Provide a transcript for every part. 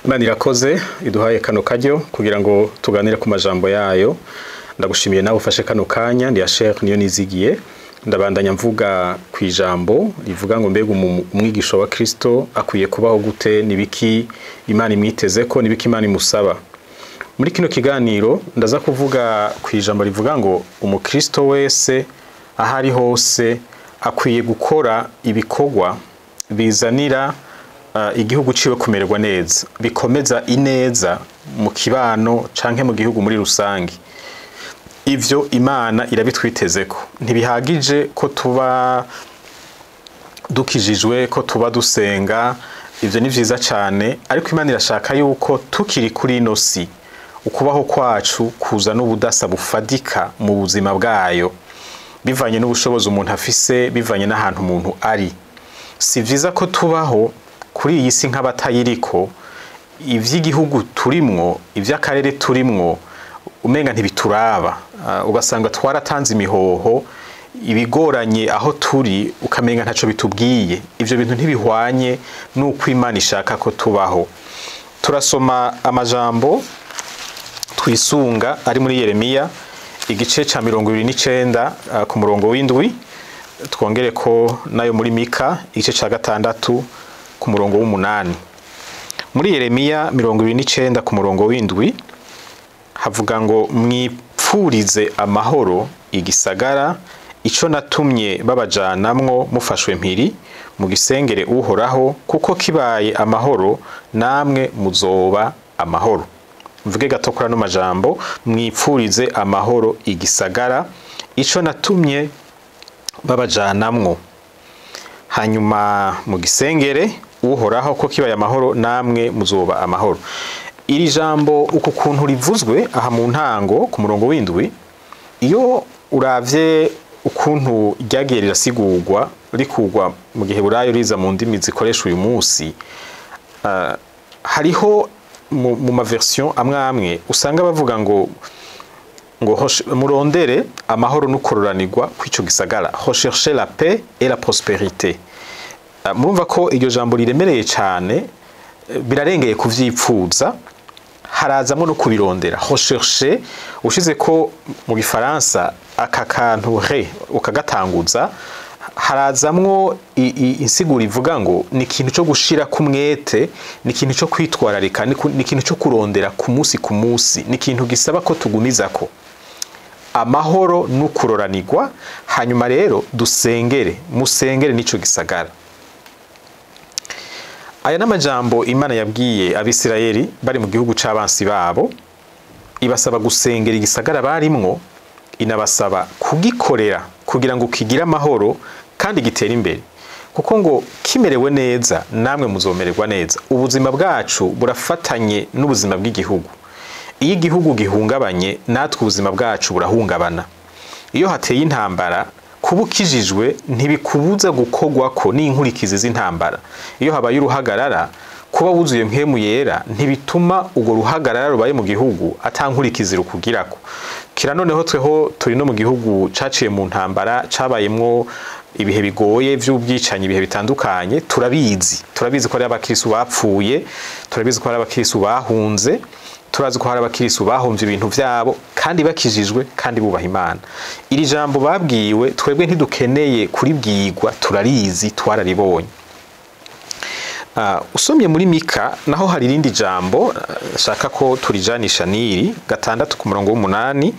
Imana irakoze iduhaye kano karyo kugira ngo tuganire ku majambo yayo. Ndagushimiye nawe ufashe kano kanya. Ndi Asher niyo nizigiye. Ndabandanya mvuga ku ijambo rivuga ngo mbega umwigisha wa Kristo akwiye kubaho gute, nibiki Imana imwiteze ko, nibiki Imana imusaba. Muri kino kiganiro ndaza kuvuga ku ijambo rivuga ngo umukristo wese aho ari hose akwiye gukora ibikorwa bizanira igihugu ciwe kumererwa neza, bikomeza ineza mu kibano canke mu gihugu muri rusange. Ivyo Imana irabitwitezeko. Ntibihagije ko tuba dukijijwe, ko tuba dusenga, ivyo ni vyiza cane, ariko Imana irashaka yuko tukiri kuri ino si ukubaho kwacu kuza n'ubudasa bufadika mu buzima bwayo, bivanye n'ubushobozi umuntu afise, bivanye n'ahantu umuntu ari. Si vyiza ko tubaho kuri iyi si nk'abatayiriko, ivy'igihugu turimwo, ivy'akarere turimwo umenga ntibituraba. Ugasanga twaratanze imihoho, ibigoranye aho turi ukamenga ntaco bitubwiye. Ivyo bintu ntibihwanye n'uko Imana ishaka ko tubaho. Turasoma amajambo twisunga ari muri Yeremiya igice ca 29 ku murongo w'indwi, twongere ko nayo muri Mika igice ca 6 ku murongo w'umunani. Muri Yeremiya 29 ku murongo w'indwi havuga ngo mwipfurize amahoro igisagara ico natumye babajanamwo mufashwe mpiri, mugisengere Uhoraho, kuko kibaye amahoro namwe muzoba amahoro. Mvuge gato kuri ano majambo, mwipfurize amahoro igisagara ico natumye babajanamwo, hanyuma mugisengere Uhoraho ko kibaye amahoro namwe muzoba amahoro. Iri jambo uku kuntu rivuzwe aha mu ntango ku murongo w'indwi, iyo uravye ukuntu ryagiye rirasigurwa rikugwa mu gihe burayo riza mu ndimi zikoresha uyu munsi, hariho mu ma version amwe amwe usanga bavuga ngo murondere amahoro n'ukororanirwa kw'ico gisagara, rechercher la paix et la prospérité. Murumva ko iryo jambo riremereye cane, birarengeye kuvyipfuza, harazamwo no kubirondera. Rechercher ushize ko mu gifaransa aka kantu re ukagatanguza, harazamwo insiguro ivuga ngo ni ikintu cyo gushira kumwete, ni ikintu cyo kwitwararika, ni ikintu cyo kurondera ku munsi ku munsi, ni ikintu gisaba ko tugumizako amahoro n'ukuroranirwa. Hanyuma rero dusengere, musengere n'ico gisagara. Aya n'amajambo Imana yabwiye Abisirayeli bari mu gihugu c'abansi babo, ibasaba gusengera igisagara barimwo, inabasaba kugikorera kugira ngo kigire amahoro kandi gitere imbere, kuko ngo kimerewe neza namwe muzomererwa neza. Ubuzima bwacu burafatanye n'ubuzima bw'igihugu. Iyo igihugu gihungabanye natwe ubuzima bwacu burahungabana. Iyo hateye intambara, kuba ukijijwe ntibikubuza gukogwako n'inkurikizi z'intambara. Iyo habaye uruhagarara, kuba wuzuye mpwemu yera ntibituma urwo ruhagarara rubaye mu gihugu ata nkurikizi rukugirako. Kira noneho tweho turi no mu gihugu caciye mu ntambara, cabayemwo ibihe bigoye vy'ubwicanyi, ibihe bitandukanye. Turabizi ko hari abakristo bapfuye, turabizi ko hari abakristo bahunze, turazi ko hari abakristo bahomvye ibintu vyabo kandi bakijijwe kandi bubaha Imana. Iri jambo babwiwe twebwe ntidukeneye kuribwirwa, turarizi, twararibonye. Usomye muri Mika naho hari irindi jambo shaka ko turijanisha niri 6 ku murongo w'umunani,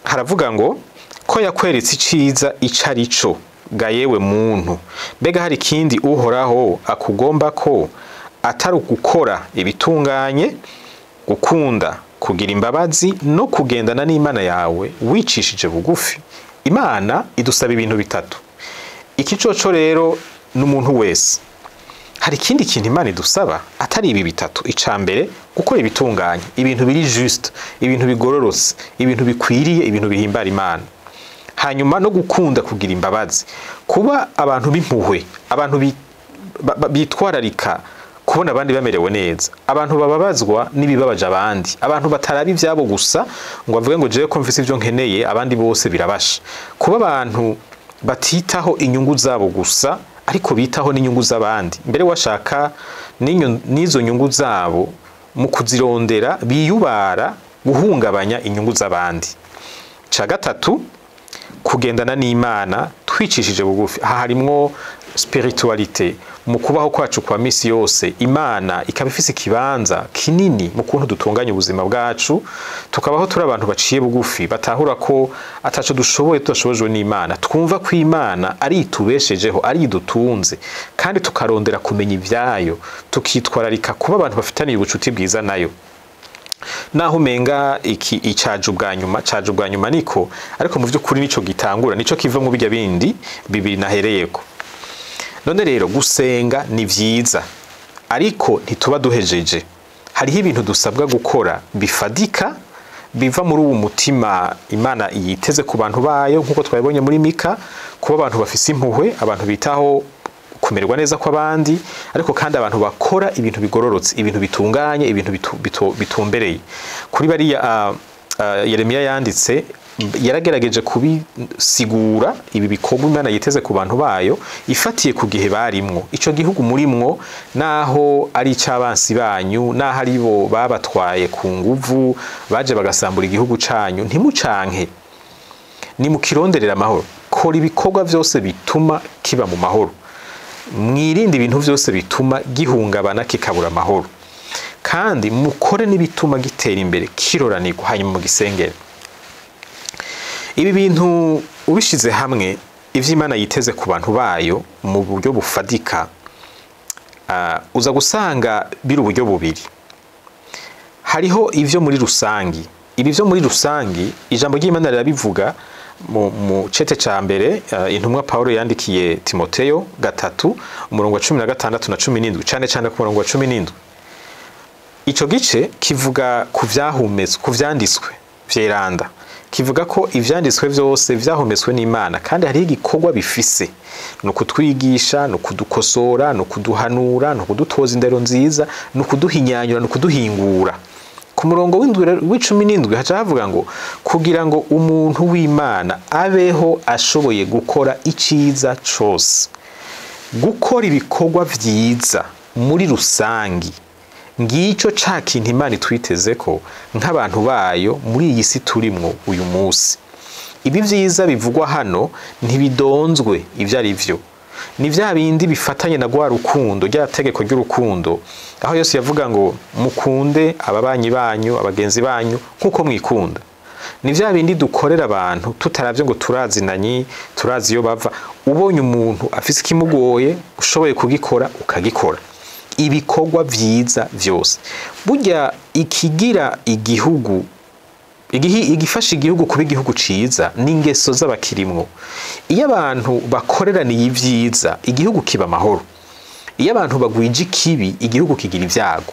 haravuga ngo ko yakweretse iciza ico arico ga yewe muntu, mbega hari ikindi Uhoraho akugomba ko atari ugukora ibitunganye, gukunda kugira imbabazi no kugendana n'Imana yawe wicishije bugufi. Imana idusaba ibintu bitatu. Iki coco rero n'umuntu wese. Hari ikindi kintu Imana idusaba atari ibi bitatu. Ica mbere, gukora ibitunganye, ibintu biri juste, ibintu bigororotse, ibintu bikwiriye, ibintu bihimbara Imana. Hanyuma no gukunda kugira imbabazi, kuba abantu b'impuhwe, abantu bitwararika kubona abandi bamerewe neza, abantu bababazwa n'ibibabaje abandi, abantu bataraba ivyabo gusa ngo bavuge ngo jewe ko mfise ivyo nkeneye abandi bose birabasha. Kuba abantu batitaho inyungu zabo gusa ariko bitaho n'inyungu z'abandi. Mbere washaka n'izo nyungu zabo mu kuzirondera biyubara guhungabanya inyungu z'abandi. Ca gatatu, kugendana n'Imana twicishije bugufi. Aha harimwo spiritualité mu kubaho kwacu kwa misi yose. Imana ikaba ifise ikibanza kinini mu kuntu dutunganya ubuzima bwacu, tukabaho turi abantu baciye bugufi, batahura ko ataco dushoboye tudashobojwe n'Imana, twumva ko Imana ari itubeshejeho, ari idutunze, kandi tukarondera kumenya ivyayo, tukitwararika kuba abantu bafitaniye ubucuti bwiza nayo. Naho umenga iki icaje ubwa nyuma, caje ubwa nyuma niko, ariko mu vy'ukuri nico gitangura, nico kiva mu bijya bindi bibiri nahereyeko. None rero gusenga ni vyiza, ariko ntituba duhejeje. Hariho ibintu dusabwa gukora bifadika, biva muri uwo mutima Imana yiteze ku bantu bayo, nk'uko twabibonye muri Mika, kuba abantu bafise impuhwe, abantu bitaho kumererwa neza kw'abandi, ariko kandi abantu bakora ibintu bigororotse, ibintu bitunganye, ibintu bitumbereye. Kuri bariya Yeremiya yanditse, yaragerageje kubisigura ibi bikorwa Imana yiteze ku bantu bayo ifatiye ku gihe barimwo. Ico gihugu murimwo, naho ari ic'abansi banyu, naho ari bo babatwaye ku nguvu, baje bagasambura igihugu canyu, ntimucanke, nimukironderera amahoro. Kora ibikorwa vyose bituma kiba mu mahoro, mwirinde ibintu vyose bituma gihungabana kikabura amahoro, kandi mukore n'ibituma gitera imbere kiroranirwa, hanyuma mugisengere. Ibi bintu ubishize hamwe, ivyo Imana yiteze ku bantu bayo mu buryo bufadika, uza gusanga biri uburyo bubiri. Hariho ivyo muri rusangi. Ibi vyo muri rusangi, ijambo ry'Imana rirabivuga mu cete ca mbere intumwa Paulo yandikiye Timoteyo 3 umurongo wa 16 na 17, cane cane ku murongo wa 17. Ico gice kivuga ku vyahumetswe, ku vyanditswe vyeranda. Kivuga ko ivyanditswe vyose vyahumetswe n'Imana, kandi hari igikorwa bifise, no kutwigisha, no kudukosora, no kuduhanura, no kudutoza indero nziza, no kuduhinyanyura, no kuduhingura. Ku murongo w'17 haca havuga ngo kugira ngo umuntu w'Imana abeho ashoboye gukora iciza cose. Gukora ibikorwa vyiza muri rusangi, ngico ca kintu Imana itwiteze ko nk'abantu bayo muri iyi si turimwo uyu munsi. Ibi vyiza bivugwa hano ntibidonzwe ivyo ari vyo, ni vya bindi bifatanye na rwa rukundo, rya tegeko ry'urukundo, aho Yesu yavuga ngo mukunde ababanyi banyu, abagenzi banyu nkuko mwikunda. Ni vya bindi dukorera abantu tutaravye ngo turazinanye, turazi iyo bava. Ubonye umuntu afise ikimugoye, ushoboye kugikora ukagikora. Ibikorwa vyiza vyose. Burya ikigira igihugu, igifasha igihugu kuba igihugu ciza n'ingeso z'abakirimwo. Iyo abantu bakoreraniye ivyiza, igihugu kiba amahoro. Iyo abantu bagwije ikibi, igihugu kigira ivyago.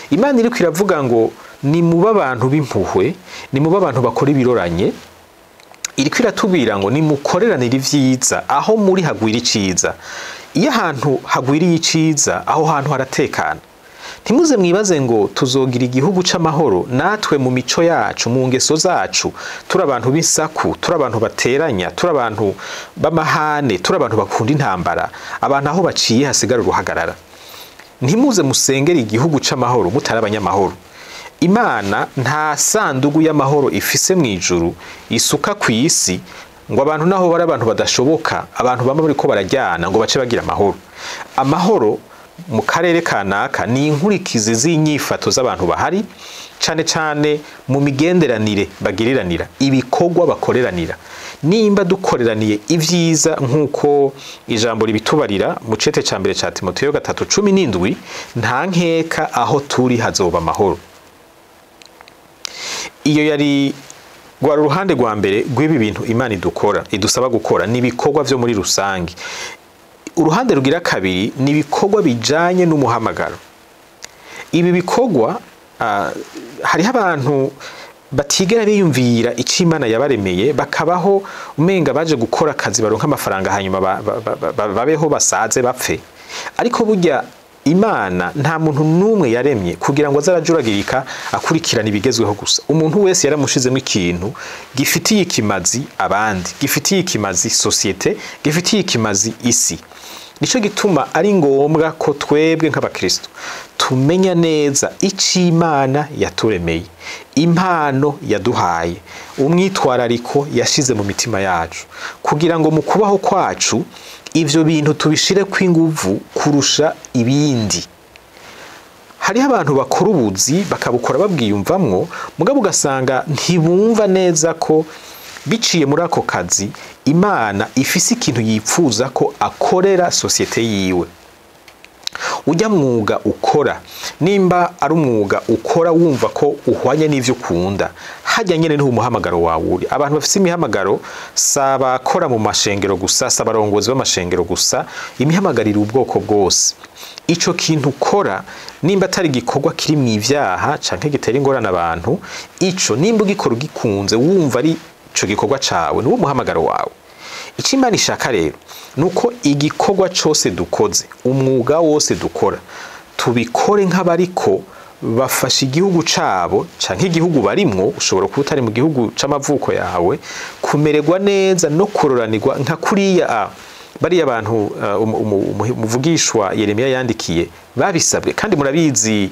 Imana iriko iravuga ngo ni muba abantu b'impuhwe, ni muba abantu bakora ibiroranye. Iriko iratubwira ngo nimukoreranire ivyiza, aho muri hagwira iciza. Iyo ahantu hagwiriye iciza, aho hantu haratekana. Ntimuze mwibaze ngo tuzogira igihugu c'amahoro natwe mu mico yacu, mu ngeso zacu, turi abantu b'insaku, turi abantu bateranya, turi abantu b'amahane, turi abantu bakunda intambara, abantu aho baciye hasigara uruhagarara. Ntimuze musengere igihugu c'amahoro mutari abanyamahoro. Imana nta sandugu y'amahoro ifise mw'ijuru isuka kw'isi ngo abantu naho bari abantu badashoboka, abantu bamwe bariko barajyana ngo bace bagira amahoro. Amahoro mu karere kanaka ni inkurikizi z'inyifato z'abantu bahari, cane cane mu migenderanire bagiriranira, ibikorwa bakoreranira. Nimba dukoreraniye ivyiza nk'uko ijambo ribitubarira mu cete ca mbere ca Timoteyo 3:17, nta nkeka aho turi hazoba amahoro. Iyo yari rwa ruhande rwa mbere rw'ibi bintu Imana idukora, idusaba gukora, ni ibikorwa vyo muri rusangi. Uruhande rugira kabiri ni ibikorwa bijanye n'umuhamagaro. Ibi bikorwa hariho abantu batigera biyumvira icyo Imana yabaremeye, bakabaho umenga baje gukora akazi baronka amafaranga hanyuma babeho basaze bapfe. Ariko burya Imana nta muntu n'umwe yaremye kugira ngo azarajuragirika akurikirana ibigezweho gusa. Umuntu wese yaramushizemo ikintu gifitiye ikimazi abandi, gifitiye ikimazi societe, gifitiye ikimazi isi. Nico gituma ari ngombwa ko twebwe nk'abakristo tumenya neza ico Imana yaturemeye, impano yaduhaye, umwitwarariko yashize mu mitima yacu, kugira ngo mu kubaho kwacu ivyo bintu tubishire kw'inguvu kurusha ibindi. Hariho abantu bakora ubuzi bakabukora babwiyumvamwo, mugabo ugasanga ntibumva neza ko biciye muri ako kazi Imana ifise ikintu yipfuza ko akorera sosiyete yiwe. Ujya mwuga ukora, nimba ari umwuga ukora wumva ko uhwanye n'ivyo ukunda, hajya nyene niho umuhamagaro wawe uri. Abantu bafise imihamagaro sabakora mu mashengero gusa, sabarongozi b'amashengero gusa, imihamagarira ubwoko bwose. Ico kintu ukora nimba atari igikorwa kiri mu ivyaha canke gitera ingorane abantu, ico nimba ugikora ugikunze wumva ari ico gikorwa cawe, niwo muhamagaro wawe. Ico Imana ishaka rero nuko igikorwa cose dukoze, umwuga wose dukora, tubikore nk'abariko bafasha igihugu cabo canke igihugu barimwo. Ushobora kuba utari mu gihugu c'amavuko yawe, kumererwa neza no kuroranirwa nka kuriya bariya bantu umuvugishwa Yeremiya yandikiye babisabwe, kandi murabizi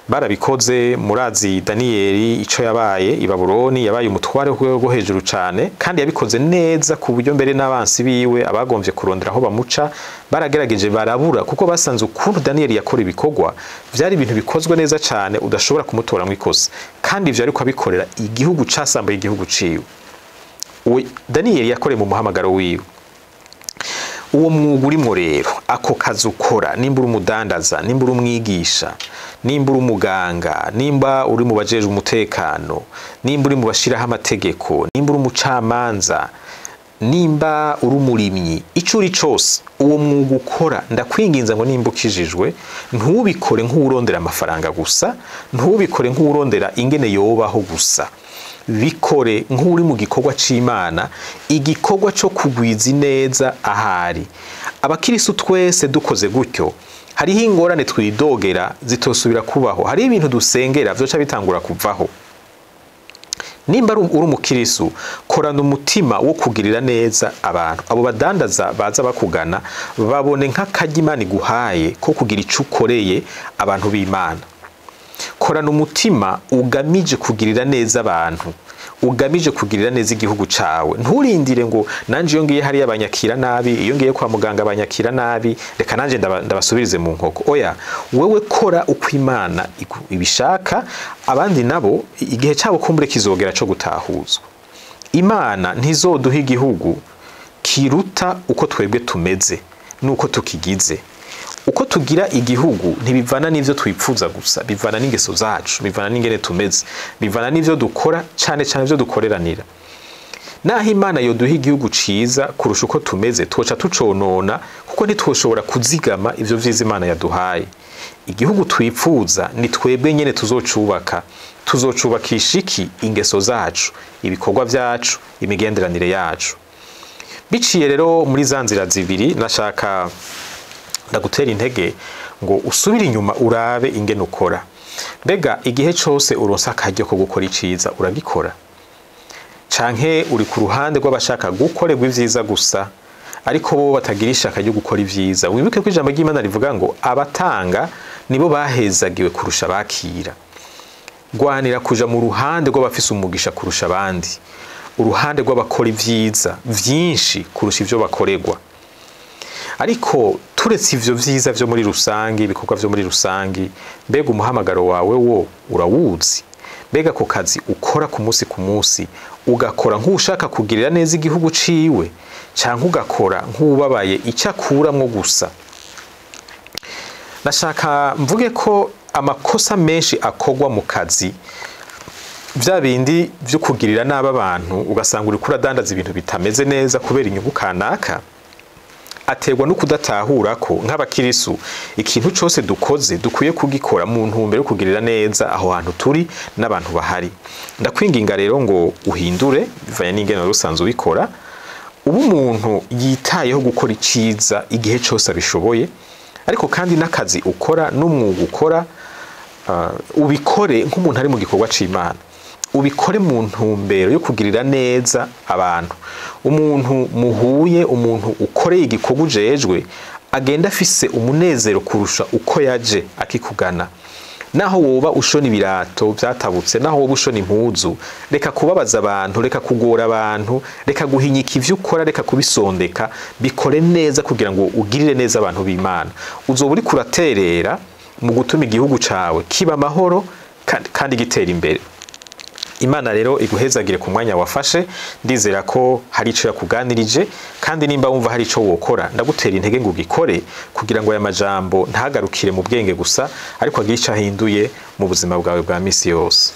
barabikoze. Murazi Daniyeli ico yabaye i Babuloni, yabaye umutware rwo hejuru cane, kandi yabikoze neza ku buryo mbere n'abansi biwe abagomvye kurondera aho bamuca baragerageje barabura, kuko basanze ukuntu Daniyeli yakora ibikorwa vyari ibintu bikozwe neza cane udashobora kumutoramwo ikosa, kandi ivyo ariko abikorera igihugu casambuye igihugu ciwe. Daniyeli yakoreye mu muhamagaro wiwe. Uwo mwuga urimwo rero, ako kazi ukora, nimba uri umudandaza, nimba uri umwigisha, nimba uri umuganga, nimba uri mu bajejwe umutekano, nimba uri mu bashiraho amategeko, nimba uri umucamanza, nimba uri umurimyi, ico uri cose, uwo mwuga ukora, ndakwinginza ngo nimba ukijijwe ntubikore nk'uwurondera amafaranga gusa, ntubikore nk'uwurondera ingene yobaho gusa, bikore nk'uri mu gikorwa c'Imana, igikorwa co kugwiza ineza ahari. Abakirisu twese dukoze gutyo, hariho ingorane twidogera zitosubira kubaho, hariho ibintu dusengera vyoca bitangura kuvaho. Nimba uri umukirisu, korana umutima wo kugirira neza abantu. Abo badandaza baza bakugana babone nk'akaryo Imana iguhaye ko kugira ico ukoreye abantu b'Imana. Korana umutima ugamije kugirira neza abantu, ugamije kugirira neza igihugu cawe. Nturindire ngo nanje iyo ngiye hariya banyakira nabi, iyo ngiye kwa muganga banyakira nabi, reka nanje ndabasubirize mu nkoko. Oya, wewe kora uko Imana ibishaka, abandi nabo igihe cabo kumbure kizogera co gutahuzwa. Imana ntizoduha igihugu kiruta uko twebwe tumeze nuko tukigize. Uko tugira igihugu ntibivana n'ivyo twipfuza gusa, bivana n'ingeso zacu, bivana n'ingene tumeze, bivana n'ivyo dukora, cane cane ivyo dukoreranira. Naho Imana yoduha igihugu ciza kurusha uko tumeze, twoca tuconona, kuko ntitwoshobora kuzigama ivyo vyiza Imana yaduhaye. Igihugu twipfuza ni twebwe nyene tuzocubaka. Tuzocubakisha iki? Ingeso zacu, ibikorwa vyacu, imigenderanire yacu. Biciye rero muri za nzira zibiri, nashaka ndagutera intege ngo usubire inyuma urabe ingene ukora. Mbega igihe cose uronse akaryo ko gukora iciza uragikora? Canke uri ku ruhande rw'abashaka gukorerwa ivyiza gusa, ariko bo batagira ishaka ryo gukora ivyiza? Wibuke ko ijambo ry'Imana rivuga ngo abatanga nibo bahezagiwe kurusha abakira. Gwanira kuja mu ruhande rw'abafise umugisha kurusha abandi, uruhande rw'abakora ivyiza vyinshi kurusha ivyo bakorerwa. Ariko turetse ivyo vyiza vyo muri rusangi, ibikorwa vyo muri rusangi, mbega umuhamagaro wawe wo urawuzi? Mbega ako kazi ukora ku munsi ku munsi ugakora nk'ushaka kugirira neza igihugu ciwe, canke ugakora nk'ubabaye icyo akuramwo gusa? Nashaka mvuge ko amakosa menshi akorwa mu kazi, vya bindi vyo kugirira nabi abantu, ugasanga uriko uradandaza ibintu bitameze neza kubera inyungu kanaka, aterwa no kudatahura ko nk'abakirisu ikintu cose dukoze dukwiye kugikora mu ntumbero yo kugirira neza aho hantu turi n'abantu bahari. Ndakwinginga rero ngo uhindure bivanye n'ingene wari usanzwe ubikora, uba umuntu yitayeho gukora iciza igihe cose abishoboye, ariko kandi n'akazi ukora n'umwuga ukora ubikore nk'umuntu ari mu gikorwa c'Imana, ubikore mu ntumbero yo kugirira neza abantu. Umuntu muhuye, umuntu ukoreye igikorwa ujejwe, Agenda afise umunezero kurusha uko yaje akikugana. Naho woba ushona ibirato vyatabutse, naho woba ushona impuzu, reka kubabaza abantu, reka kugora abantu, reka guhinyika ivyo ukora, reka kubisondeka, bikore neza kugira ngo ugirire neza abantu b'Imana. Uzoba uriko uraterera mu gutuma igihugu cawe kiba amahoro kandi gitera imbere. Imana rero iguhezagire ku mwanya wafashe. Ndizera ko hari ico yakuganirije, kandi nimba wumva hari ico wokora, ndagutera intege ngo ugikore, kugira ngo aya majambo ntagarukire mu bwenge gusa, ariko agire ico ahinduye mu buzima bwawe bwa misi yose.